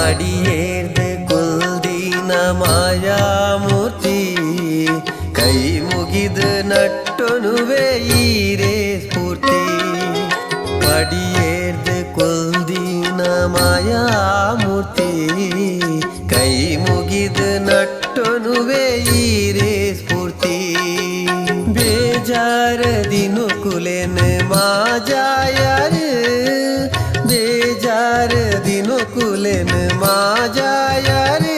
ಪಡಿಯೇರ್ದು ಕುಲ್ದಿನ ಮಾಯಾಮೂರ್ತಿ ಕೈ ಮುಗಿದು ನಟ್ಟೊನುವೆ ಈರೇ ಸ್ಫೂರ್ತಿ ಪಡಿಯೇರ್ದು ಕುಲ್ದಿನ ಮಾಯಾಮೂರ್ತಿ ಕೈ ಮುಗಿದು ನಟ್ಟೊನುವೆ ಈರೇ ಸ್ಫೂರ್ತಿ ಬೇಜಾರ ದಿನಕುಲೆನ್ ಮಾಜಾಯರು ಬೇಜಾರ ದಿನಕುಲೆನ್ ಮಾಜಾಯರು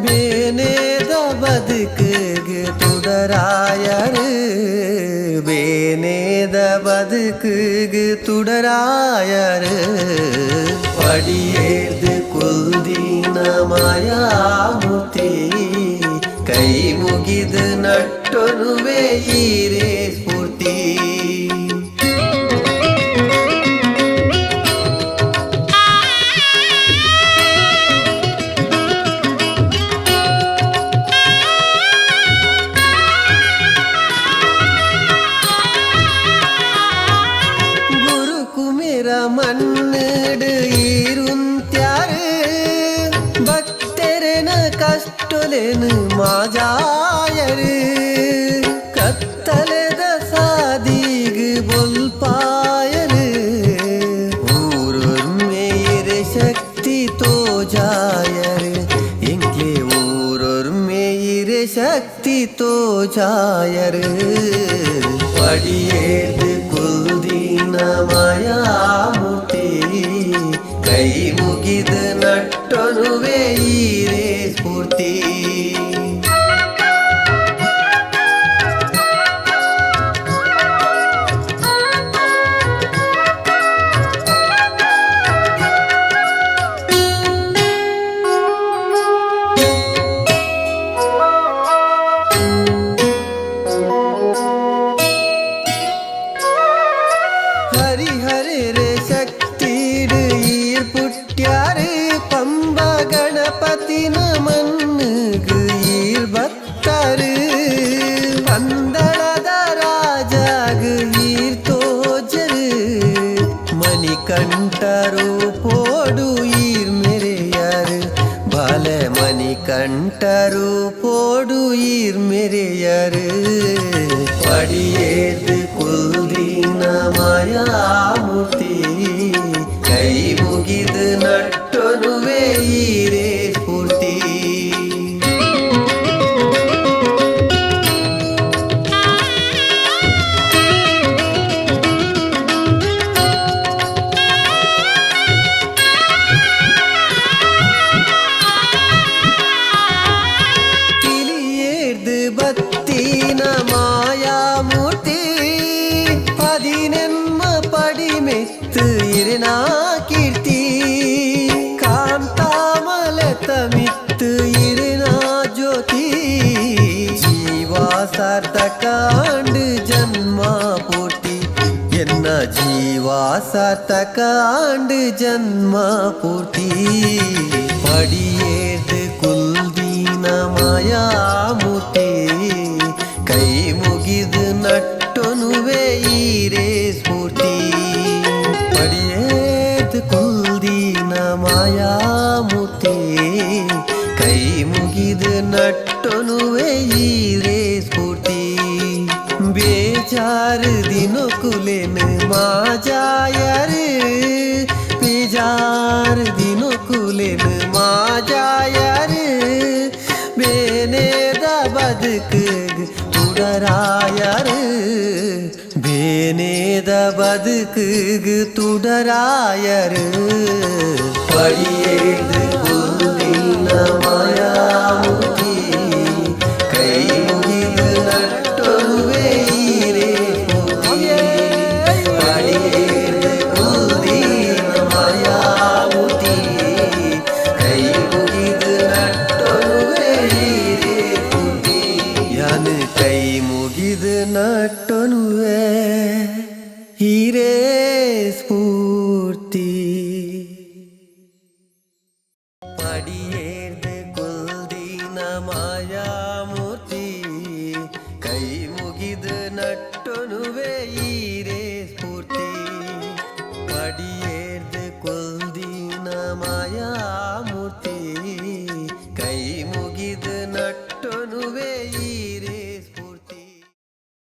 ಬೇನೇದ ಬದುಕುಗ್ ತುಡರಾಯರು ಬೇನೇದ ಬದುಕುಗ್ ತುಡರಾಯರು ಪಡಿಯೇರ್ದು ಕುಲ್ದಿನ ಮಾಯಾಮೂರ್ತಿ ಕೈ ಮುಗಿದು ನಟ್ಟೊನುವೆ ಈರೇ ಸ್ಫೂರ್ತಿ. ಗುರು ಕುಮೇರ ಮಣ್ಣಡು ಈರುಂತ್ಯಾರು ಭಕ್ತರೆನ ಕಷ್ಟೊಲೆನು ಮಾಜಾಯರು ಕತ್ತಲೆದ ಸಾದಿಗ್ ಬೊಲ್ಪಾಯರು ಊರೊರ್ಮೆಯಿರೆ ಶಕ್ತಿ ತೋಜಾಯರು ಎಂಕ್ಲೆ ಊರೊರ್ಮೆಯಿರೆ ಶಕ್ತಿ ತೋಜಾಯರು ಪಡಿಯೇರ್ದು ಕುಲ್ದಿನ ಮಾಯಾಮೂರ್ತಿ ಕೈ ಮುಗಿದು ನಟ್ಟೊನುವೆ ಈರೇ ಸ್ಫೂರ್ತಿ. ಹರಿಹರರೆ ಶಕ್ತಿಡು ಈರ್ ಪುಟ್ಯಾರು ಪಂಬ ಗಣಪತಿನ ಮಣ್ಣುಗು ಈರ್ ಬತ್ತಾರು ಪಂದಳದ ರಾಜಾಗು ಈರ್ ತೋಜರು ಮಣಿಕಂಠರು ಪೋಡು ಈರ್ ಮೆರೆಯರು ಬಾಲೆ ಮಣಿಕಂಠರು ಪೋಡು ಈರ್ ಮೆರೆಯರು ಪಡಿಯೇರ್ದು ಕುಲ್ದಿನ ಮಾಯಾಮೂರ್ತಿ ಕೈ ಮುಗಿದು ನಟ್ಟೊನುವೆ ಈರೇ ಸ್ಫೂರ್ತಿ. ಪಿಲಿಯೇರ್ದು ಬತ್ತಿನ ಮಾಯಾಮೂರ್ತಿ ಪದಿನೆನ್ಮ ಪಡಿಮೆತ್ತು ಇರಿನಾ ಕೀರ್ತಿ ಕಾಂತಾಮಲೆ ತಮಿತ್ತು ಇರಿನಾ ಜ್ಯೋತಿ ಜೀವ ಸಾರ್ಥಕಾಂಡು ಜನ್ಮ ಪೂರ್ತಿ ಎನ್ನ ಜೀವ ಸಾರ್ಥಕಾಂಡು ಜನ್ಮ ಪೂರ್ತಿ ಪಡಿಯೇರ್ದು ಕುಲ್ದಿನ ಮಾಯಾಮೂರ್ತಿ ಕೈ ಮುಗಿದು ನಟ್ಟೊನುವೆ ಈರೇ ಸ್ಫೂರ್ತಿ ಪಡಿಯೇರ್ದು ಕುಲ್ದಿನ ಮಾಯಾಮೂರ್ತಿ ಕೈ ಮುಗಿದು ನಟ್ಟೊನುವೆ ಈರೇ ಸ್ಫೂರ್ತಿ ಬೇಜಾರು ದಿನಕುಲೆನ್ ಮಾಜಾಯರು ಬೇಜಾರು ದಿನಕುಲೆನ್ ಮಾಜಾಯರು ಬೇನೇದ ಬದುಕುಗ್ ತುಡರಾಯರು ಬೇನೇದ ಬದುಕುಗ್ ತುಡರಾಯರು ಪಡಿಯೇರ್ದು ಕುಲ್ದಿನ ಮಾಯಾಮೂರ್ತಿ ಕೈ ಮುಗಿದು ನಟ್ಟೊನುವೆ ಈರೇ ಸ್ಫೂರ್ತಿ ಪಡಿಯೇರ್ದು ಕುಲ್ದಿನ ಮಾಯಾಮೂರ್ತಿ ಕೈ ಮುಗಿದು ನಟ್ಟೊನುವೆ ಈರೇ ಸ್ಫೂರ್ತಿ ಯಾನು ಕೈ ಮುಗಿದು ನಟ್ಟೊನುವೆ ಹೀರೇ ಸ್ಫೂರ್ತಿ.